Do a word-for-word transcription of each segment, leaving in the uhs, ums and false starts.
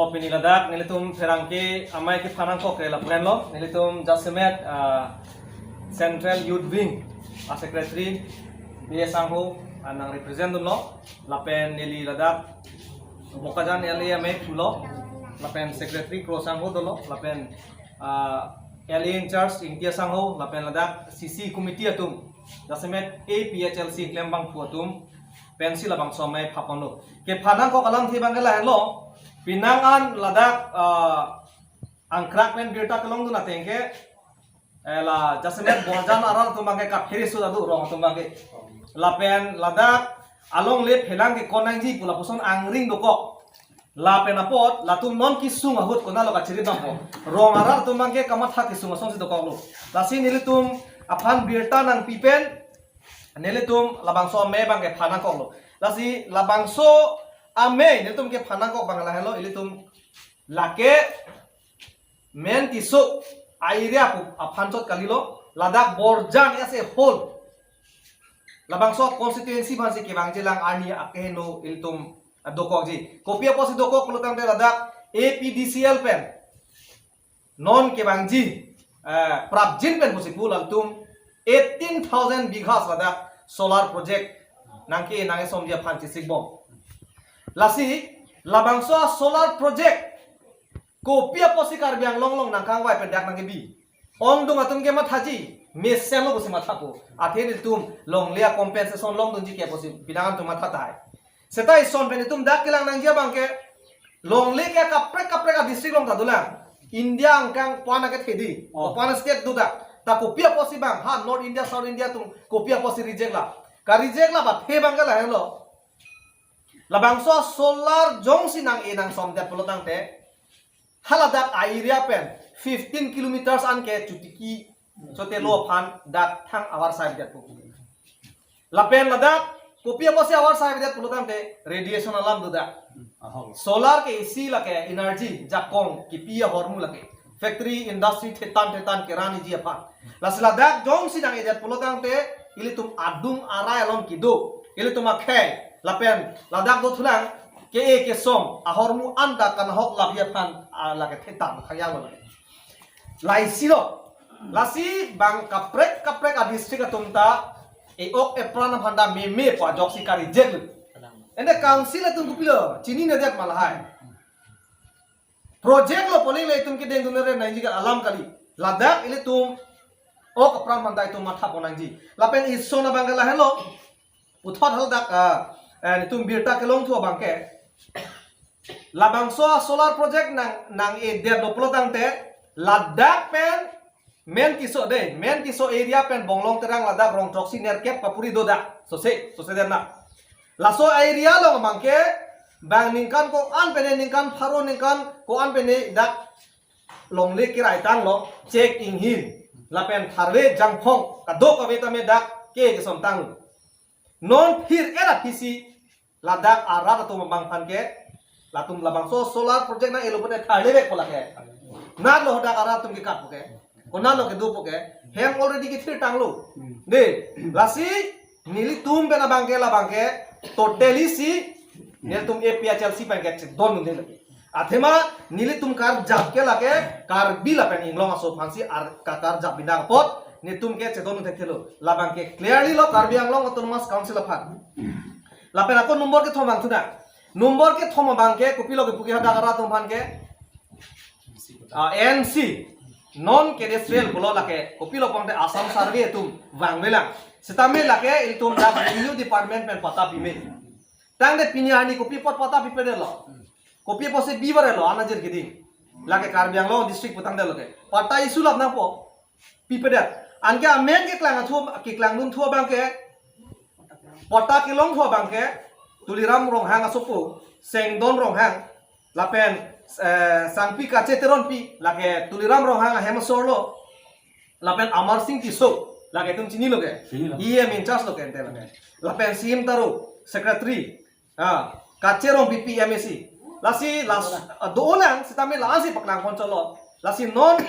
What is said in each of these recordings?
Pini ladak nelitum pherangke amei kephan nangkok ke lapu-an lo, nelitum jasemet, ah, Central Youth Wing a-secretary B S Sangho, ah, nang represent dunlo, lapen neli ladak Bokajan L A amei pulo, lapen secretary Kro Sangho dolo, lapen, ah, L A in charge Ingti Sangho, lapen ladak C C committee atum, jasemet A P H L C klembangphu atum pensi labangso amei phaponlo. Kephan nangkok alamthe abangke lahenlo, penang an ladak, ah, angkrak pen birta kelongdun ateng ke, eh, la jasemet Borjan arat atum abangke kaphere su adu rong atum abangke. Lapen ladak alongle phelang ke konangji pu lapuson angring dokok. Lapen apot latum non kesung ahut konatlo kachiri dampo. Rong arat atum abangke kamatha kesung asonsi dokoklo. Lasi nelitum aphan birta nangpi pen nelitum labangso amei abangke phan nangkoklo. Lasi labangso amei nelitum kephan nangkok abang lahenlo, ilitum lake Men Tisso a-area pu aphan chot kalilo, ladak Borjan as a whole, labangso constituency aphansi kevangjilang arni akeheno ilitum dokokji. Kopi apotsi dokok pulotangte ladak A P D C L pen non kevangji, eh, prapjin pen pusi pu latum eighteen thousand bighas ladak solar project nangke nang-esomji aphan chisikbom. Lasi labangso solar project kopi apotsi Karbi Anglong along nangkangvai pen dak nangkebi? Ongdung atum ke mathaji, mesenlo pusi mathapo. Athe nelitum longle a-compensation longdunji ke pusi pinang atum matha tahai. Seta ison pen itum dak kelang nangji abangke, longle ke kaprek kaprek a-district along ta dolang. India angkang pan akethe di, Oh. pan state do dak. Ta kopi apotsi abang, ha North India, South India atum kopi apotsi reject la? Ka-reject la bathe abangke lahenlo. Labangso solar jongsi nang-e nangsomdet pulotangte, haladak a-area pen fifteen kilometers anke chotiki chotelo aphan dak thang avarsai bidat po. Lapen ladak kopi apotsi avarsai bidat pulotangte radiation alam do dak. Ahok. Solar ke isi lake energy jakong kipi ahormu lake. Factory, industry thetan thetan keraniji aphan. Lasi ladak jongsi nang-edet pulotangte ilitum adung arai along kedo, ilitum akhei, lapen ladak dothulang ke-e kesom ahormu anta kanahok labi aphan, ah, lake thetan khayang lo lake. Laisilo, lasi bang kaprek kaprek a-district atum ta e-ok epran aphan ta meme pu ajoksi ka-reject lo. Ende council atum kopilo chininedet ma lahai? Project lo pu le ilitum kedengdun re nangji ke alam kali. Ladak ilitum ok apran aphan ta itum matha pon nangji. Lapen ison abangke lahenlo. Puthot haladak, ah, eh, itum birta kelongthu abangke, labangso solar project nang, nang-edet lo pulotangte, ladak pen Men Tisso de, Men Tisso area pen Bonglong Terang ladak rong throksi nerkep kapuri do dak. Sose, sose den na. Laso area along abangke bang ningkan ko-an pen ne, ningkan pharo ningkan ko-an pen ne dak longle kerai tanglo, chek inghin, lapen tharve jangphong kadokave tame dak ke kesom tanglo. Non phir era phisi ladak arat atum abang aphan ke, latum labangso solar project nang-elo pute tharlevek ko lake. Natlo hadak arat atum kekat po ke, konatlo kedo po ke, hem already kethir tanglo. De, lasi nelitum pen abangke labangke totally si nelitum A P H L C pen ke chedondunde lake. Athema nelitum karjap ke lake Karbi lapen Inglong aso aphansi ar ka karjap binang apot nelitum ke chedondun thekthelo. Labangke clearly lo Karbi Anglong Autonomous Council aphan. Lapen ako number kethom abang thuna. Number kethom abangke kopilo kepu ke hadak arat atum aphan ke, ah, N C, non cadastral pulo lake, kopilo pangte Assam Survey atum vangvelang. Sitame lake ilitum dak Revenue Department pen patta pime. Tangte pini arni kopi apot patta pipedetlo? Kopi apotsi bibarelo anajir kidi? Lake Karbi Anglong district putangte lake patta issue lap nangpo. Pipedet. Anke amen keklang athu, keklangdun thu abangke, patta kelong thu abangke, Tuliram Ronghang asopo, Sengdon Ronghang, lapen, eh, Sangpi Kache Teronpi, lake Tuliram Ronghang ahem asor lo, lapen Amar Singh Tisso, lake itum chinilo ke? Chinilo. E M in charge lo ke ente lake. Lapen C M Taro, secretary, ah, Kache Rongpipi M A C. Lasi las, ah, dolang sitame la-ansi paklang pon cholo. Lasi non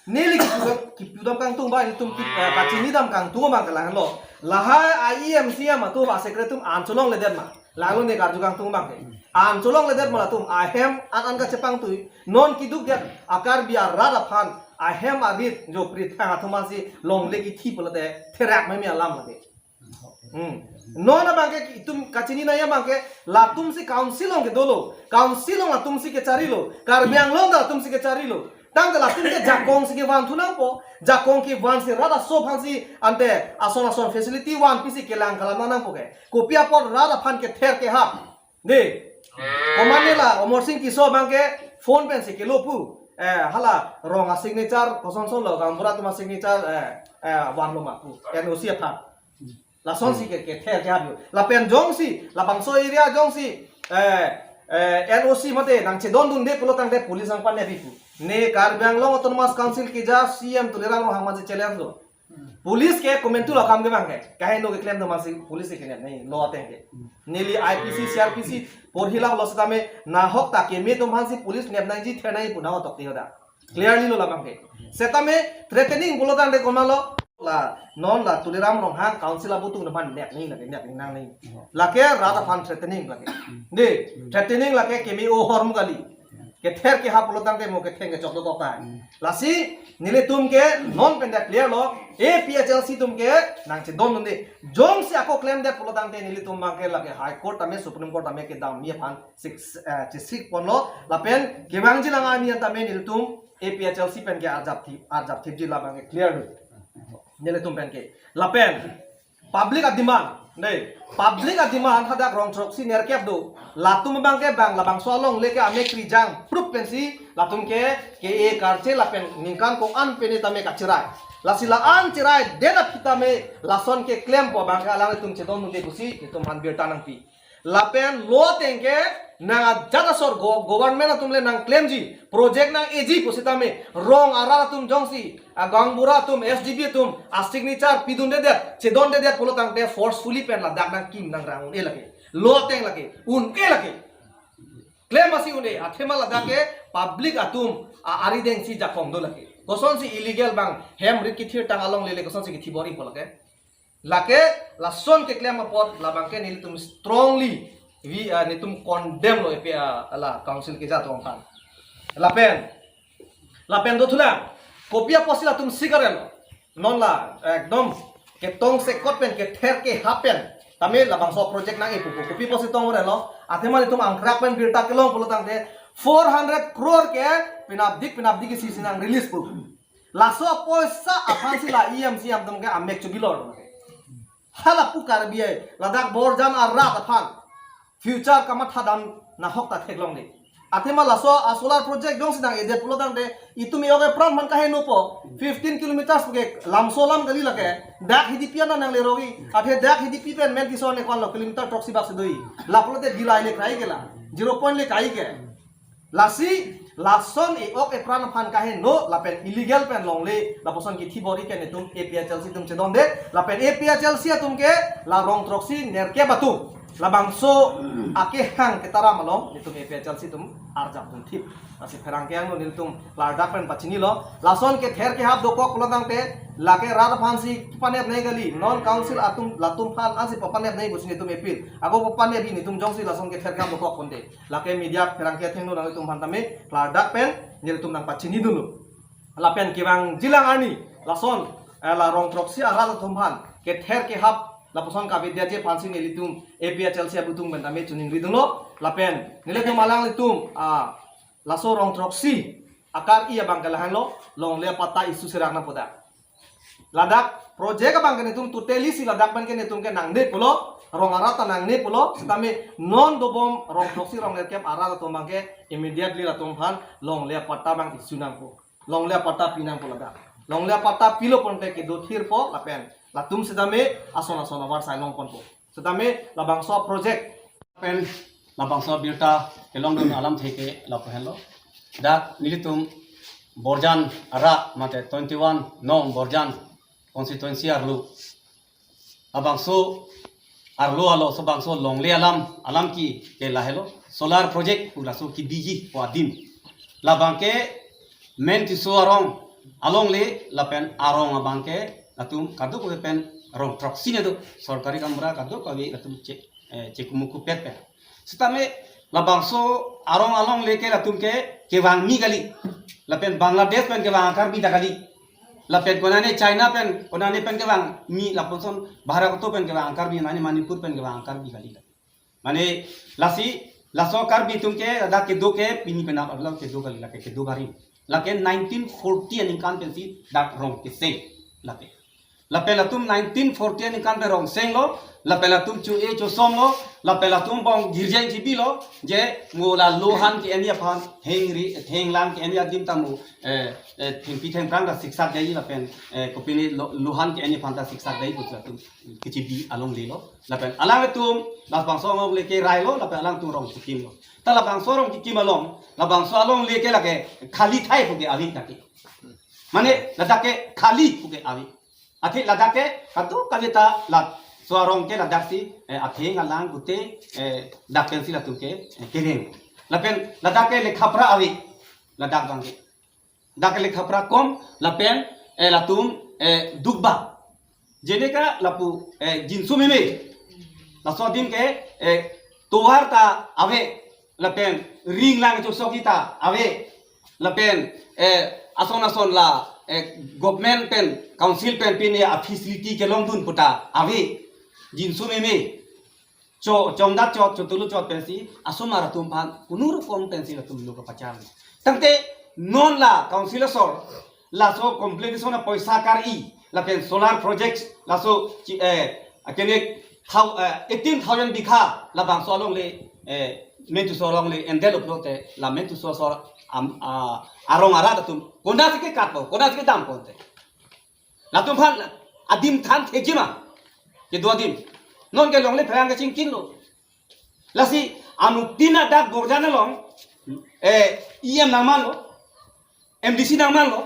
neli kipudam, kipudam kangtung ba ilitum ki, eh, kachinidam kangtung abang ke lahenlo. Lahai a-E M C M atum a-secretary atum an cholongledet ma? Langlo ne karju kangtung abang ke. An cholongledet ma latum ahem an an kachepangtui. Non kiduk dia a-Karbi arat aphan ahem arit jo prithang atum ansi longle kithi pulote therak meme alam lake. Hmm. Non abang ke itum kachini nangji abang ke latum si council along ke dolo. Council along latum si kecharilo. Karbi Anglong ta latum si kecharilo. Tangte latum ke jakong si kevan thu nangpo. Jakong kevan si rat aso aphan si ante ason ason facility vanpi si kelang kalam nangpo ke. Kopi apot rat aphan kether kehap. Dei. Komatne la Amarsing Tisso abang ke phone pensi kelo pu. Eh, hala rong a-signature, kosonson lo, gaonbura atum a-signature, eh, eh, vanlo ma pu. N O C aphan. Lasonsi ke, kether kehap yo. Lapen jongsi, labangso area jongsi, eh, eh, N O C mate nangchedondunde pulo tangte police nangpanep pu. Ne Karbi Anglong Autonomous Council keja C M Tuliram Ronghang mansi challenge lo. Police ke komantu lo akam ke abang ke. Kaheno keklem do mansi police ke nep nangji lo ateng ke. Neli I P C, C R P C porhilap lo setame nahok ta keme atum aphansi police nep nangji ther nangji pu nangtok ti hoda. Clearly lo labang ke. Setame threatening pulo tangte komatlo la non la Tuliram Ronghang council abutung aphan nep nangji lake nep nang nangji. Lake rat aphan threatening lake. Dei, threatening lake keme o hormu kali. Kether kehap pulo tangte mo ketheng kechok dokok ta. Hmm. Lasi nelitum ke non pen dak clear lo, A P H L C atum ke nangchedondunde. Jongsi ako klemdet pulo tangte nelitum abang ke lake High Court tame Supreme Court tame kedam mi aphan sik, eh, chesik ponlo lapen kevangji lang arni an tame nelitum A P H L C pen ke arjap thi, arjap thipji labang ke clear lo. Nelitum pen ke. Lapen public a-demand, dei, public a-demand hadak rong throksi nerkep do. Latum abang ke bang, labangso alongle ke amek kri jang, proof pensi, latum ke, ke-e karche lapen ningkan ko-an pen tame kacherai. Lasi la-an cherai, den aphi tame, lason keklempo abang ke alanglitum chedondunde pusi, nelitum aphan birta nangpi. Lapen lo ateng ke nang ajat asor go-, government atum le nangklemji, project nang-eji pusitame, rong arat atum jongsi, a gaonbura atum, S D B atum, a-signature pidundedet, chedondedet pulo tangte forcefully pen ladak nangkim nangrang un-e lake. Lo ateng lake, un-e lake. Klem asi un-e, athema ladak ke public atum, a, arideng si jakong do lake. Kosonsi illegal abang, hem rit kithir tang alongle le kosonsi kithi bor-ipo lake. Lake, lason keklem apot, labang ke nelitum strongly, we, ah, nelitum condemn lo A P, ah, la council keja atum aphan. Lapen, lapen dothulang, kopi apotsi latum sikarel, non la, ekdom, ketong sekot pen, kether kehap pen, tame labangso project nang-e pupo, kopi apotsi tong relo, athema nelitum angkrak pen birta kelong pulo tangte, four hundred crore ke, penapdik, penapdik isi isi nang-release pu. Laso apoisa aphansi la E M C M atum ke amek chubilor. Hala pu Karbi ai, ladak Borjan arat aphan. Future kamathadam nahok ta theklongle. Athema laso a-solar project jongsi nang-edet pulo tangte, itum e-ok epran aphan kahenopo. Fifteen kilometers ke lamso alam kali lake. Dak Hidipi an nanglerogi. Athe dak Hidipi pen men tison ne konlo kilometer throksi bak si do-i. La pulote bilai le krai ke la. Zero point le kai ke. Lasi, lason e-ok epran aphan kaheno, lapen illegal pen longle, lapuson kithi bor-i ke nelitum A P H L C atum chedonde, lapen A P H L C atum ke, la rong throksi nerkep atum, labangso akehang ketaram along, nelitum A P H L C atum arjap dunthip. Lasi pherangke angno nelitum klardak pen pachinilo, lason kether kehap dokok pulo tangte, lake rat aphansi kipanep nangji kali, non council atum, latum aphan ansi papanep nangji pusi nelitum appeal. Ako papanep nelitum jongsi lason kether kehap dokok ponte. Lake media pherangke athengno nanglitum aphan tame klardak pen nelitum nangpachinidunlo. Lapen kevangji lang arni lason, eh, la rong throksi arat atum aphan kether kehap lapuson kavedetji aphansi nelitum A P H L C abutung pen tame chiningridunlo. Lapen nelitum alanglitum, ah, laso rong throksi akar-i abang ke lahenlo, longle apatta issue serak nangpo dak. Ladak project abang ke nelitum totally si ladak pen ke nelitum ke nangde pulo, rong arat ta nangde pulo, setame non dobom rong throksi rong nerkep arat atum abang ke immediately latum aphan longle apatta abang issue nangpo. Longle apatta pi nangpo ladak. Longle apatta pilo ponte kedo thirpo lapen latum setame ason ason avarsai longponpo. Setame labangso project pen labangso birta kelongdun alamthe ke lapu henlo. Dak nelitum Borjan arat mate twenty-one nong Borjan constituency arlo. Labangso arlo alo so bangso longle alam, alam ke ke lahelo. Solar project pu laso kebiji pu adim. Labang ke men Tisso arong alongle lapen arong abang ke latum kadokave pen rong throksi ne do, sorkari gaonbura kadokave latum che eh, chekumuku pet pen. Sitame labangso arong alongle ke latum ke kevang mi kali. Lapen Bangladesh pen kevang Karbi ta kali. Lapen konane China pen, konane pen kevang mi lapuson Bharat pen kevang Karbi, nane Manipur pen kevang Karbi kali. Mane lasi laso Karbi atum ke ladak kedo ke pini penap ablo kedo kali, lake kedo barim. Lake nineteen forty aningkan pensi dak rong keseng lake. Lapen latum nineteen forty aningkan pen rong senglo, lapen latum cho-e chosomlo, lapen latum bong girjeng chibilo, je mo la lohan ke-en aphan, thengri, thenglang ke-en adim ta mo, eh, eh, thengpi thengphrang ta siksak dei lapen, eh, kopine lo-, lohan ke-en aphan ta siksak dei pu latum kechibi alongle lo. Lapen alanglitum labangso alongle kerailo, lapen alangtum rong chikimlo. Ta labangso rong chikim along, labangso alongle ke lake khali thai pu ke ave lake. Mane ladak ke khali pu ke ave. Athe ladak ke katu kali ta laso arong ke ladaksi, eh, atheng alang kute, eh, dak pensi latum ke, eh, kereng. Lapen ladak ke lekhapra ave. Ladak abang ke. Dak ke lekhapra kom, lapen, eh, latum, eh, dukba. Jeneka lapu, eh, jinsu meme. Laso adim ke, eh, tovar ta ave, lapen ring lang chosok ta ave, lapen, eh, ason ason la, eh, government pen, council pen pine a-facility kelongdun pu ta ave. Jinsu meme. Cho, chongdat chot, chotulu chot pensi, asomar atum aphan, kunu rokom pensi latum lo kapacham. Tangte non la council asor, laso completion apoisa kar-i, lapen solar projects, laso chi-, eh, akene thou-, eh, eighteen thousand bigha, labangso alongle, eh, Mentuso alongle, endel uplote, la Mentuso asor, am, ah, arong arat atum, konatsi kekatpo, konatsi kedampo te. Latum aphan adim than thejima. Kedo adim. Non ke longle pherang kachingkinglo. Lasi anuttin adak Borjan along, eh, E M nangmanlo. M D C nangmanlo.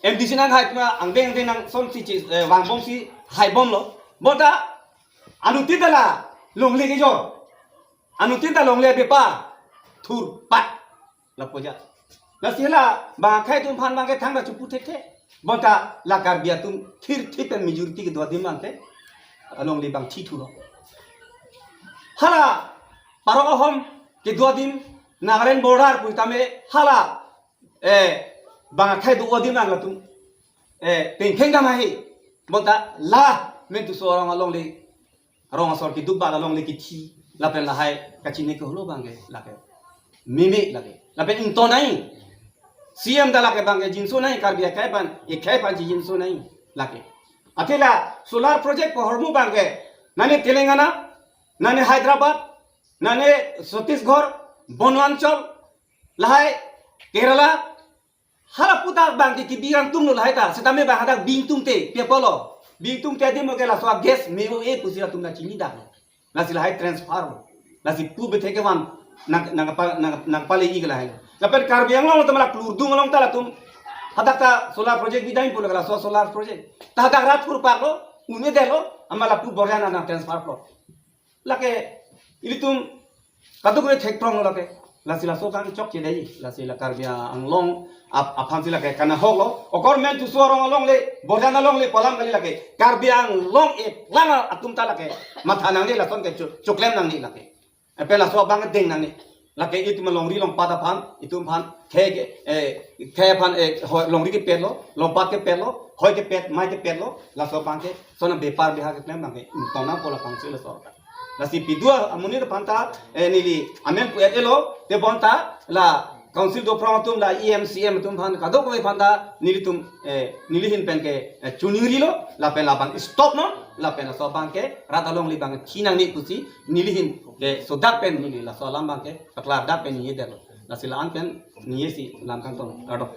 M D C nanghai puna angdeng angdeng nang son si chi, eh, vangbomsi haibomlo. Bonta anuttin ta la longle kejor. Anuttin ta longle bepar. Thurpat. Lapu aja. Lasi la bang akhei atum aphan bang ke thangta chopu thekthe. Bonta la Karbi atum thirthip pen majority kedo adim bang ke alongle bang thi thulo. Hala Parok Ahom kedo adim Nagaland border pu tame hala, eh, bang akhei do adim bang latum, eh, pengpheng dam ahi. Bonta la Mentuso arong alongle, rong asor keduk ba alongle kithi, lapen lahai kachini ke holo bang ke lake. Meme lake. Lapen ington nai. C M ta lake bang ke jinso nai, Karbi akhei aphan, akhei aphan jinso nai lake. Athe la solar project pu ahormu bang ke, nane Telangana, nane Hyderabad, nane Chhattisgarh, Bonwanchal, lahai Kerala, hala puta bang ke kibirang tumlo lahai ta, sitame bang hadak bingtung te, pi apotlo. Bingtung te adim ke laso gas me-o-e pusi latum ta chini dak. Lasi lahai transfer lo. Lasi pu bethe kevan nang, nang pa, nang, nangpale-i ke lahai. Lapen Karbi Anglong atum la klurdung along ta latum hadak ta solar project bidang pulo ke laso solar project. Ta hadak rat pur paklo, un-edetlo, amat lapu Borjan nang transfer lo. Lake ilitum kadokave thekprong lo lake. Lasi laso kangchokche dei, lasi la Karbi Anglong ap-, aphansi lake kanahoklo. Okor Mentuso arong alongle, Borjan alongle pu alam kali lake. Karbi Anglong eplang atum ta lake matha nangne, lason ke cho-, choklem nangne lake. Epe laso abang deng nangne. Lake itum longri longpat aphan, itum aphan, khei ke, eh, khei aphan, eh, hoi, longri kepetlo, longpat kepetlo, hoi kepet, mai kepetlo, laso abang ke, sona bepar beha keklem abang ke, ington nangpo la council asor ta. Lasi pidua amonit aphan ta, eh, neli amen pu-et-elo, te bonta, la council dophrong atum, la E M C M atum aphan, kadokave aphan ta, nelitum, eh, neli ahin pen ke, eh, chuningrilo, lapen labang stop non, lapen laso abang ke, rat alongle bang thi nangne pusi, neli ahin ke sodak pen neli laso alam abang ke paklardak pen ningjedetlo. Lasi la-an pen ningjesi lam kangton. Kardom.